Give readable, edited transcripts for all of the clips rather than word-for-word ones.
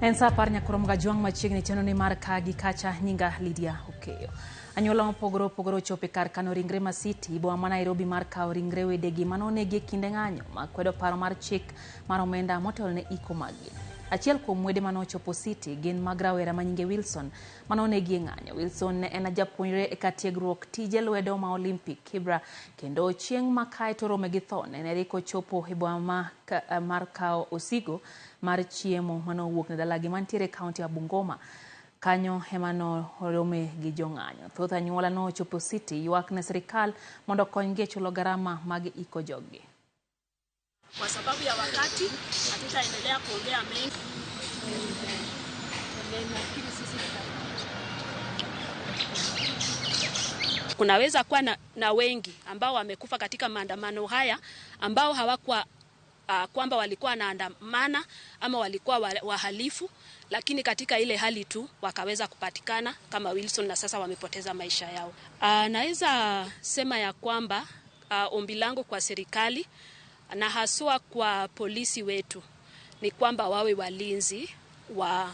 En saa apar nyakoro Gajwang' machiegni chenro ni mar ka gi kacha nyinga Lydia Okeyo. Anyuola mopogore opogore ochopo e kar kano ringre Masiti, boma ma Nairobi mar kawo ringre wedegi mane onegi e kinde ng'anyo ma kwedo paro mar chik mar omenda motelo ne iko maggi. Achiel kuom wede mane ochopo City gin mag rawera ma nyinge Wilson mane onegi e ng'anyo. Wilson ne en japuonjre e kar tiegruok tije lwedo ma Olympic Kibra kendo chieng' ma kae to orome gi tho nene rik ochopo e boma mar kawo osigo mar chiemo mane owuok ne dalagi mantiere e kaunti ya Bungoma. Kanyo ema norome gi jong'anyo. Thoth anyuola nochopo City ywak ne sirikal mondo okonygi e chulo garama mag iko joggi. Kwa sababu ya wakati hatutaendelea kuongea mengi. Kunaweza kuwa na wengi ambao wamekufa katika maandamano haya ambao hawakuwa kwamba walikuwa wanaandamana ama walikuwa wahalifu, lakini katika ile hali tu wakaweza kupatikana kama Wilson na sasa wamepoteza maisha yao. Naweza sema ya kwamba ombi langu kwa serikali na haswa kwa polisi wetu ni kwamba wawe walinzi wa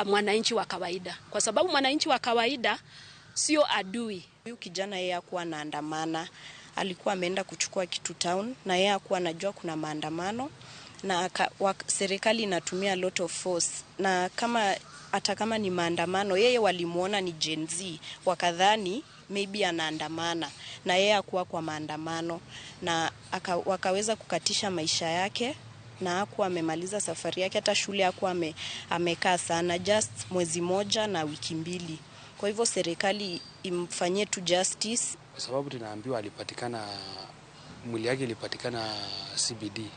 mwananchi wa kawaida, kwa sababu mwananchi wa kawaida sio adui. Huyu kijana yeye hakuwa anaandamana, alikuwa ameenda kuchukua kitu town na yeye hakuwa anajua kuna maandamano na serikali inatumia lot of force, na kama hata kama ni maandamano yeye walimuona ni Gen Z wakadhani maybe anaandamana, na yeye hakuwa kwa maandamano na wakaweza kukatisha maisha yake na hakuwa amemaliza safari yake, hata shule hakuwa amekaa sana, just mwezi moja na wiki mbili. Kwa hivyo serikali imfanyie tu justice. Kwa sababu tunaambiwa alipatikana, mwili yake ilipatikana CBD.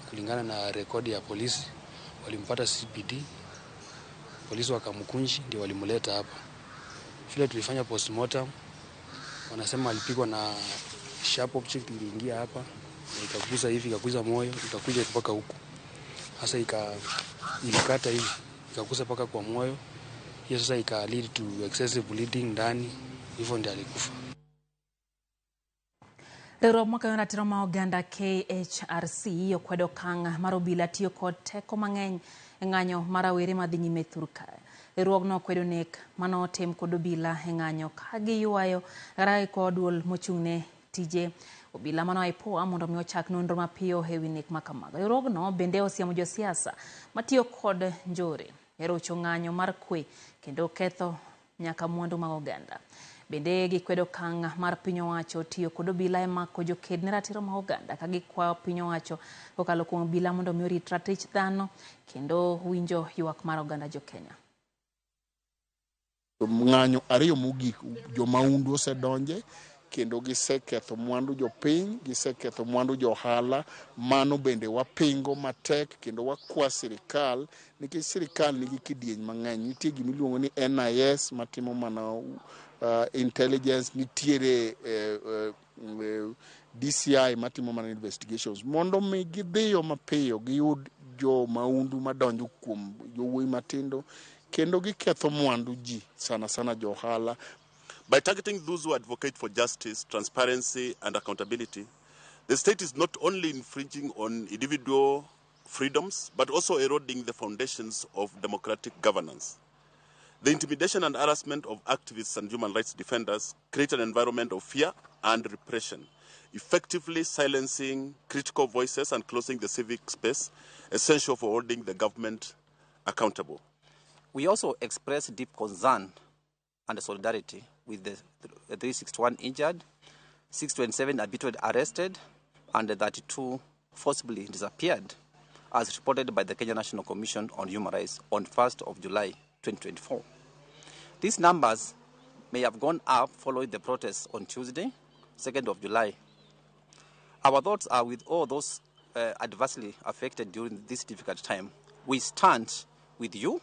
Kulingana na rekodi ya polisi, walimpata CBD. Polisi wakamkunji ndio walimleta hapa. Vile tulifanya postmortem, wanasema alipigwa na sharp object iliingia hapa, na ikagusa hivi, ikagusa moyo, ikakuja mpaka huku. Sasa ilikata hivi, ikagusa mpaka kwa moyo. Hiyo sasa ika lead to excessive bleeding ndani, hivyo ndio alikufa. Riwruok makayo ratiro ma oganda KHRC okwedo okang' mar obila tiyo kod teko mang'eny e ng'anyo mar rawere madhi nyime thur kae. Riwruogno okwedo nek mane otim kod obila e ng'anyo ka giywayo kata gikwayo duol mochung'ne tije obila mano IPOA mondo mi ochak nonro mapiyo ewi nek makamago. Riwruogno bende osiemo josiasa matiyo kod njore e rocho ng'anyo mar kwe kendo ketho nyaka mwandu mag oganda. Bende gikwedo okang' mar piny owacho tiyo kod obila e mako joked ne ratiro mag oganda ka gikwayo piny owacho kokalo kuom obila mondo mi orit ratich dhano kendo winjo ywak mar oganda jokenya. Ng'anyo ariyo mogik jomaundu osedonje kendo giseketho mwandu jopiny, giseketho mwandu johala. Mano bende wapingo matek kendo wakwa sirikal, nikech sirikal nigi kidieny mang'eny. Nitie gimiluongo ni NIS matimo mana intelligence, nitiere DCI matimo mana investigations, mondo mi gidhiyo mapiyo giyud jo maundu madonjo kuom jowuoyi matindo kendo giketho mwandu ji, sana sana johala. By targeting those who advocate for justice, transparency, and accountability, the state is not only infringing on individual freedoms, but also eroding the foundations of democratic governance. The intimidation and harassment of activists and human rights defenders create an environment of fear and repression, effectively silencing critical voices and closing the civic space, essential for holding the government accountable. We also express deep concern and solidarity with the 361 injured, 627 arbitrarily arrested, and 32 forcibly disappeared, as reported by the Kenya National Commission on Human Rights on 1st of July 2024. These numbers may have gone up following the protests on Tuesday, 2nd of July. Our thoughts are with all those adversely affected during this difficult time. We stand with you,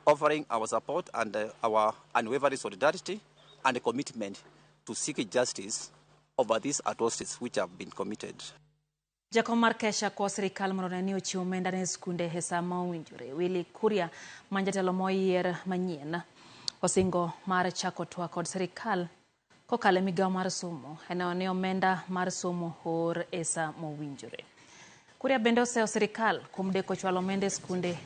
offering our support and our unwavering solidarity and commitment to seek justice over these atrocities which have been committed. Jakom mar Kesha kwa sirikal mondo one ni ochiwo omenda ne skunde e sa ma owinjore. Willy Kuria ma jatelo moyier manyien osingo mar chako twak kod sirikal kokalo e migawo mar somo e neno ni omenda mar somo oor e sa mowinjore. Kuria bende oseyo sirikal kuom deko chwalo omenda e skunde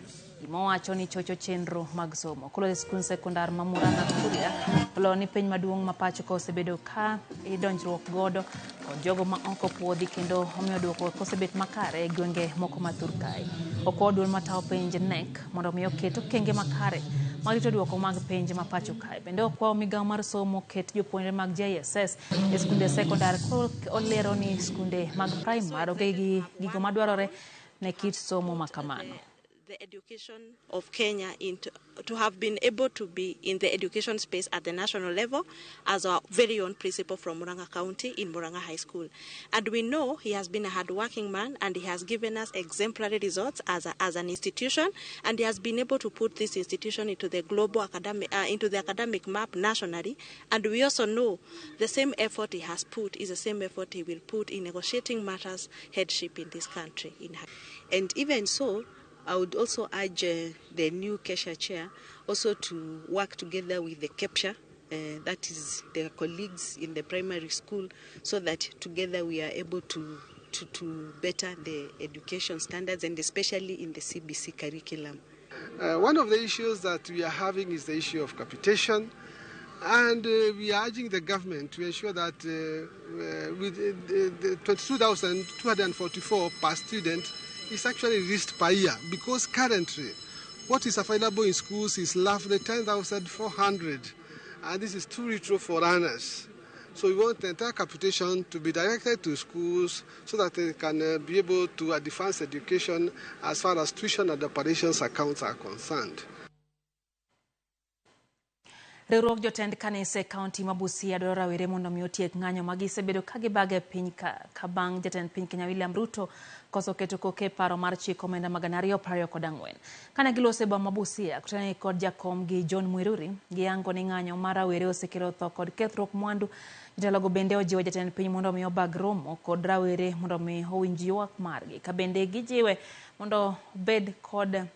Gima owacho ni chocho chenro mag somo. Kolo e skund sekondar ma Murang'a Kuria olo ni piny maduong' ma pacho ka osebedo ka idonjruok godo kod jogo ma ok opuodhi kendo omiyo duoko kosebet makare e gwenge moko ma thur kae. Okwayo duol matayo penj KNEC mondo mi oket okenge makare mag rito duoko mag penj ma pacho kae. Bende okwayo migawo mar somo ket jopuonjre mag JSS e skunde sekondar olero ni skunde mag primar onge gi gigo madwarore ne kit somo ma kamano. The education of Kenya into, to have been able to be in the education space at the national level as our very own principal from Murang'a County in Murang'a High School. And we know he has been a hardworking man and he has given us exemplary results as an institution, and he has been able to put this institution into the global academic, into the academic map nationally. And we also know the same effort he has put is the same effort he will put in negotiating matters headship in this country. And even so, I would also urge the new KESSHA chair also to work together with the KEPSHA, that is their colleagues in the primary school, so that together we are able to better the education standards, and especially in the CBC curriculum. One of the issues that we are having is the issue of capitation, and we are urging the government to ensure that with the 22,244 per student is actually released per year, because currently what is available in schools is roughly 10,400, and this is too little for learners. So we want the entire capitation to be directed to schools so that they can be able to advance education as far as tuition and operations accounts are concerned. Riwruog jotend kanise e kaunti ma Busia dwaro rawere mondo mi otiek ng'anyo ma gisebedo ka gibago e piny ka bang' jatend piny Kenya William Ruto koso keto koke e paro mar chiko omenda mag 2024. Kane giloso e boma ma Busia, kotenore kod jakom gi John Muiruri, giyango ni ng'anyo mar rawere osekelo tho kod kethruok mwandu. Jotelogo bende ojiwo jatend piny mondo mi obag romo kod rawere mondo mi owinj ywak margi, ka bende gijiwe mondo obed kod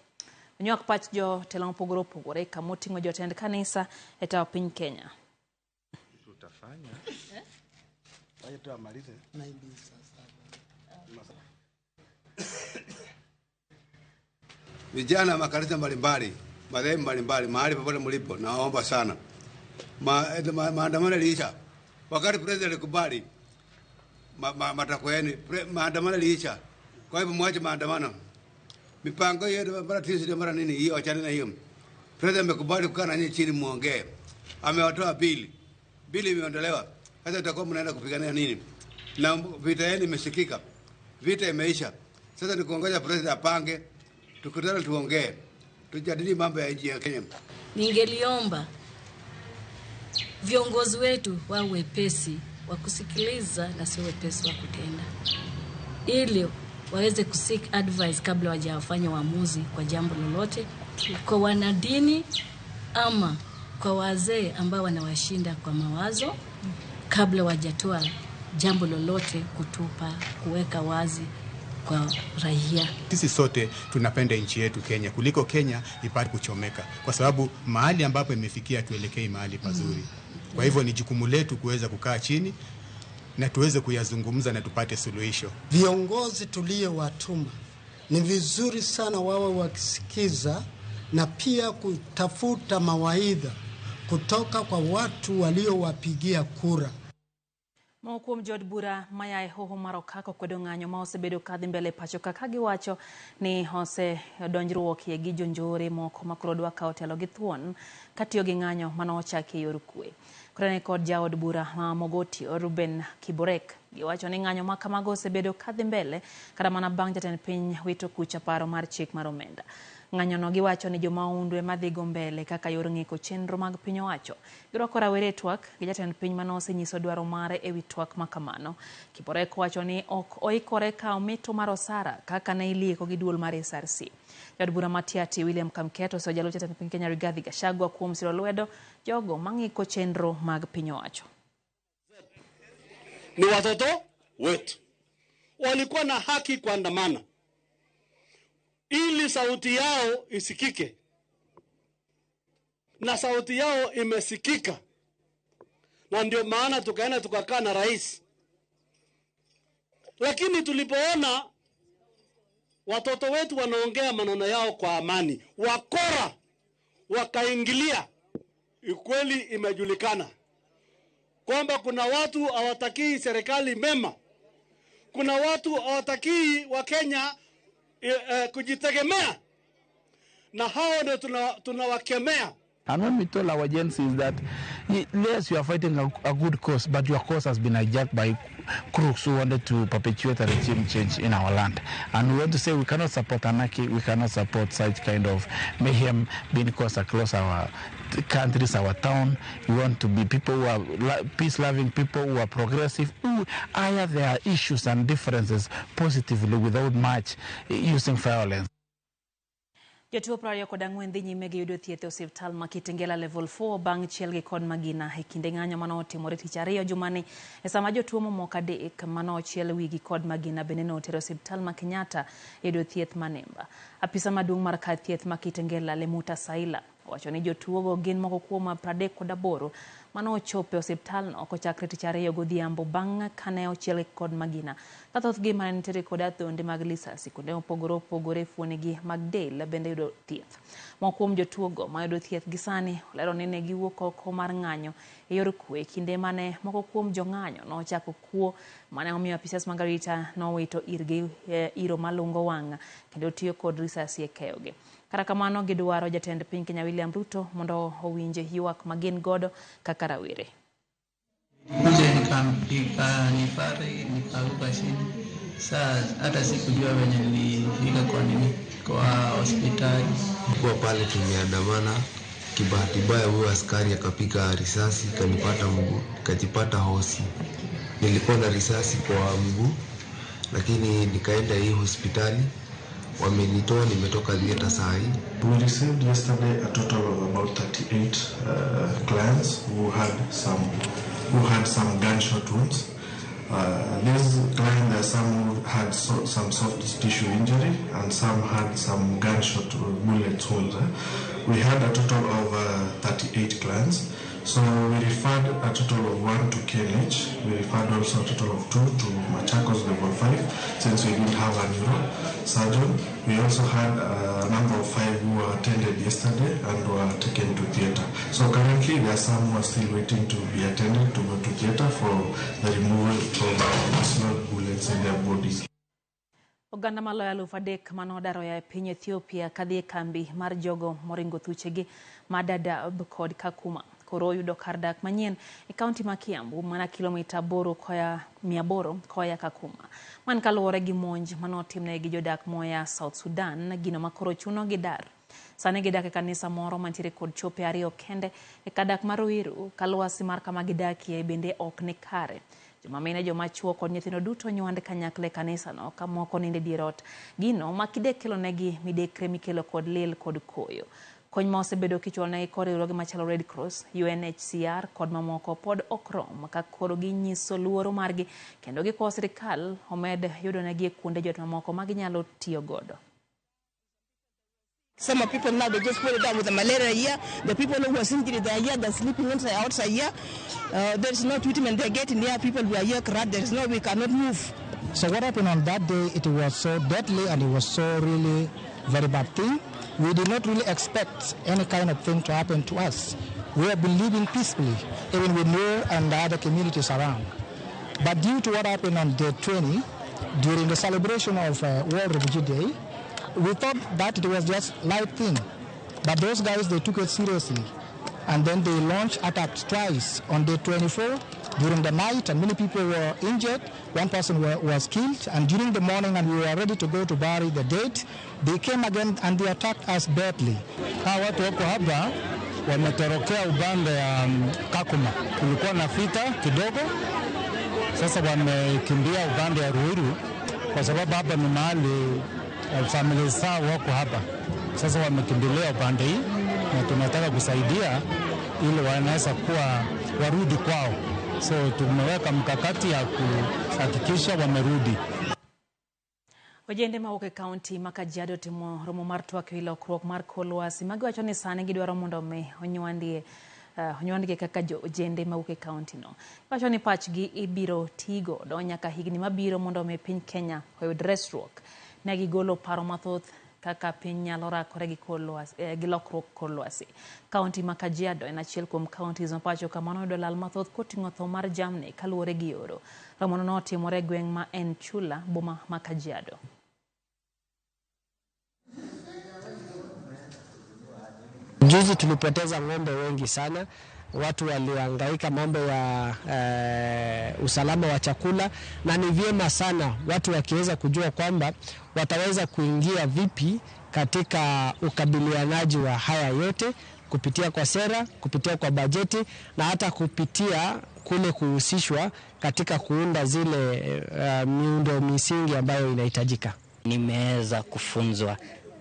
onywak pach jotelo mopogore opogore kamoting'o jotend kanisa e tawo piny Kenya. Tutafanya. Wacha tu amalize. Vijana makanisa mbalimbali, madhehebu mbalimbali, mahali popote mlipo, naomba sana. Maandamano yaliisha. Wakati president alikubali matakwa yenu, maandamano yaliisha. Kwa hivyo mwache maandamano. Mipango yetu mara tisi mara nini hiyo, achana na hiyo. President amekubali kukaa na nyinyi chini muongee. Amewatoa bili. Bili imeondolewa. Sasa tutakuwa mnaenda kupigania nini? Na vita yenu imesikika. Vita imeisha. Sasa ni kuongoja president apange, tukutane tuongee. Tujadili mambo ya nchi ya Kenya. Ningeliomba viongozi wetu wawe wepesi wa kusikiliza na sio wepesi wa kutenda, ili waweze kuseek advice kabla hawajafanya uamuzi kwa jambo lolote, kwa wanadini ama kwa wazee ambao wanawashinda kwa mawazo, kabla hawajatoa jambo lolote kutupa kuweka wazi kwa raia. Sisi sote tunapenda nchi yetu Kenya kuliko Kenya ipate kuchomeka, kwa sababu mahali ambapo imefikia tuelekei mahali pazuri. Kwa hivyo ni jukumu letu kuweza kukaa chini na tuweze kuyazungumza na tupate suluhisho. Viongozi tuliowatuma ni vizuri sana wawe wakisikiza na pia kutafuta mawaidha kutoka kwa watu waliowapigia kura. Moko kuom jood bura maya e hoho mar Okak okwedo ng'anyo ma osebedo kadhi mbele pacho ka kagiwacho ni osedonjruokie gi jonjore moko ma koro dwa kawo telo gi thuon katiyo gi ng'anyo mane ochaki e yor kwe. Korene kod jaod bura ma Mogotio Ruben Kiborek giwacho ni ng'anyo ma kamago osebedo kadhi mbele kata mana bang' jatend piny wito kucha paro mar chik mar omenda. Ng'anyono giwacho ni jomaundu ema dhigo mbele kaka yor ng'iko chenro mag piny owacho. Girwako rawere e twak gi jatend piny mane osenyiso dwaro mare ewi twak ma kamano. Kiborek wacho ni ok oikore kawo mito mar osara kaka ne ilieko gi duol mar SRC. Jaod bura ma Tiaty William Kamket osejalo jatend piny Kenya Rigathi Gachagua kuom siro lwedo jogo mang'iko chenro mag piny owacho. Ni watoto wetu walikuwa na haki kuandamana ili sauti yao isikike, na sauti yao imesikika, na ndio maana tukaenda tukakaa na rais. Lakini tulipoona Watoto wetu wanaongea maneno yao kwa amani, wakora wakaingilia. Ukweli imejulikana kwamba kuna watu hawatakii serikali mema, kuna watu hawatakii Wakenya kujitegemea, na hao ndio tunawakemea. And when we told our agencies that, yes, you are fighting a good cause, but your cause has been hijacked by crooks who wanted to perpetuate a regime change in our land. And we want to say we cannot support anarchy, we cannot support such kind of mayhem being caused across our countries, our town. We want to be people who are peace-loving people, who are progressive, who iron their issues and differences positively without much using violence. Jotuo 24 dhi nyime gi yudo thieth e osiptal ma Kitengela Level 4 bang' chielgi kod magina e kinde ng'anyo mane otimore tich ariyo jumani e sama jotuo mamoko 3 mane ochiel wigi kod magina bende noter e osiptal ma Kenyatta yudo thieth manimba. Apisa maduong' mar kar thieth ma Kitengela Lemuta Saila owacho ni jotuogo gin moko kuom 38 mane ochopo e osiptalno kochakre tich ariyo godhiambo bang' kane ochielgi kod magina ka thothgi mane nitiere kod adhonde mag lisasi kuonde mopogore opogore e fuonigi mag del bende yudo thieth. Moko kuom jotuogo mayudo thieth gi sani olero ni ne giwuok oko mar ng'anyo e yor kwe kinde mane moko kuom jong'anyo nochako kuo mane omiyo apisas mag arita nowito irgi iro malungo wang' kendo tiyo kod risasi e keyogi. Kata kamano gidwaro jatend piny Kenya William Ruto mondo owinj ywak ma gin godo kaka rawere. Kuja nikanipata nikaanguka chini. Saa hata sikujua venye nilifika kwa nini kwa hospitali. Kwa pale tumeandamana, kibahati mbaya huyo askari akapiga risasi kanipata mguu, nikajipata hosi. Nilikuwa na risasi kwa mguu, lakini nikaenda hii hospitali wamenitoa, nimetoka theater saa hii. We received yesterday a total of about 38 clients who had some gunshot wounds. These clients, there are some who had some soft tissue injury and some had some gunshot bullet wounds. We had a total of 38 clients. So we referred a total of 1 to KNH. We referred also a total of 2 to Machakos Level 5, since we didn't have a neurosurgeon. We also had a number of 5 who were attended yesterday and were taken to theatre. So currently there are some who are still waiting to be attended to go to theatre for the removal of small bullets in their bodies. Oganda maloyo 3,000 manodar oa e piny Ethiopia kadhi e kambi mar jogo moringo thuchegi ma Dadaab kod Kakuma koro oyudo kar dak manyien e kaunti ma Kiambu mana kilomita 800 koa Kakuma. Man kaluwore gi monj manotimnegi gi jodak moa South Sudan, gino makoro chuno gi dar. Sani gidak e kanisa moro mantiere kod chope 2 kende e kar dak mar Ruiru ka lwasi mar kama gidakie bende ok ni kare. Joma mine, joma chuo kod nyithindo duto nywand kanyakla e kanisano ka moko nindo e dier ot. Gino ma kidek kelonegi midekre mikelo kod lil kod koyo. Kony ma osebedo kichwalonegi kod riwruoge machalo Red Cross, UNHCR kod mamoko pod ok rom ka koro ginyiso luoro margi kendo gikwayo sirikal omed yudonegi e kuonde jot mamoko ma ginyalo tiyo godo. Some of people now, they just put it down with the malaria here. The people who are injured, they are here, they're sleeping inside, outside here. There is no treatment they're getting here. People who are here, crowd, there is no, we cannot move. So what happened on that day, it was so deadly and it was so really very bad thing. We did not really expect any kind of thing to happen to us. We have been living peacefully, even with Nuer and the other communities around. But due to what happened on day 20, during the celebration of World Refugee Day, we thought that it was just light thing. But those guys, they took it seriously. And then they launched attacks twice on day 24 during the night, and many people were injured. One person was killed, and during the morning, and we were ready to go to bury the dead, they came again and they attacked us badly. Hawa watu wako hapa wametorokea upande ya Kakuma, kulikuwa na vita kidogo, sasa wamekimbia upande ya Ruiru kwa sababu hapa ni mahali familia zao wako hapa. Sasa wamekimbilia upande hii na tunataka kusaidia ili wanaweza kuwa warudi kwao. So tumeweka mkakati ya kuhakikisha wamerudi. Ojende mawuok e kaunti ma Kajiado timo romo mar twak ewi lokruok mar kor lwasi magiwacho ni sani gidwaro mondo mi onywandgi kaka jo ojende mawuok e kaunti no. Giwacho ni pachgi ibiro tigo godo nyaka higni mabiro mondo mi piny Kenya oyud resruok. Ne gigolo paro mathoth kaka piny nyalo rakore gi kor lwasi, gi lokruok kor lwasi. Kaunti ma Kajiado en achiel kuom counties ma pacho ka manoyudo lal mathoth koting'o tho mar jamni kaluwore gi oro. Romono notimore e gweng' ma Enchula, boma ma Kajiado. Juzi tulipoteza ng'ombe wengi sana, watu walihangaika mambo ya usalama wa chakula, na ni vyema sana watu wakiweza kujua kwamba wataweza kuingia vipi katika ukabilianaji wa haya yote kupitia kwa sera, kupitia kwa bajeti na hata kupitia kule kuhusishwa katika kuunda zile miundo misingi ambayo inahitajika. Nimeweza kufunzwa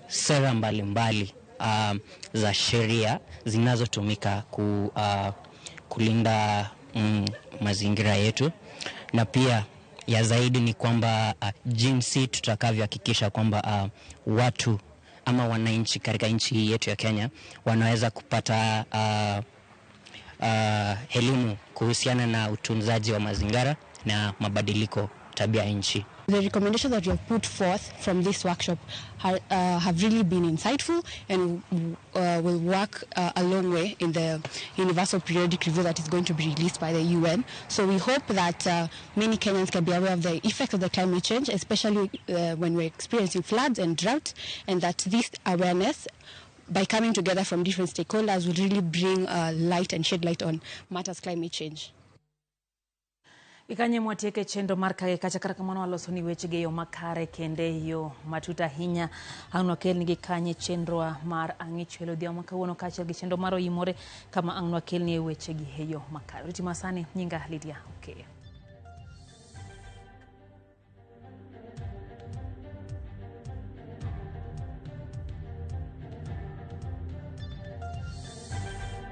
sera mbalimbali za sheria zinazotumika kulinda mazingira yetu, na pia ya zaidi ni kwamba jinsi tutakavyohakikisha kwamba watu ama wananchi katika nchi hii yetu ya Kenya wanaweza kupata elimu kuhusiana na utunzaji wa mazingira na mabadiliko tabia nchi. The recommendations that we have put forth from this workshop have really been insightful and will work a long way in the Universal Periodic Review that is going to be released by the UN. So we hope that many Kenyans can be aware of the effects of the climate change, especially when we're experiencing floods and drought, and that this awareness, by coming together from different stakeholders, will really bring light and shed light on matters climate change. Ikanye mwatieke chenro mar kage kacha kata kamano waloso ni wechege yo makare kende yo matut ahinya. Ang' wakelni gi kanye chenrowa mar ang'ichwelo odhiambo ma kawuono kaachiel gi chenro mar oyimore kama ang' wakelni e wechegi e yo makare. Riti masani nyinga Lydia Okeyo.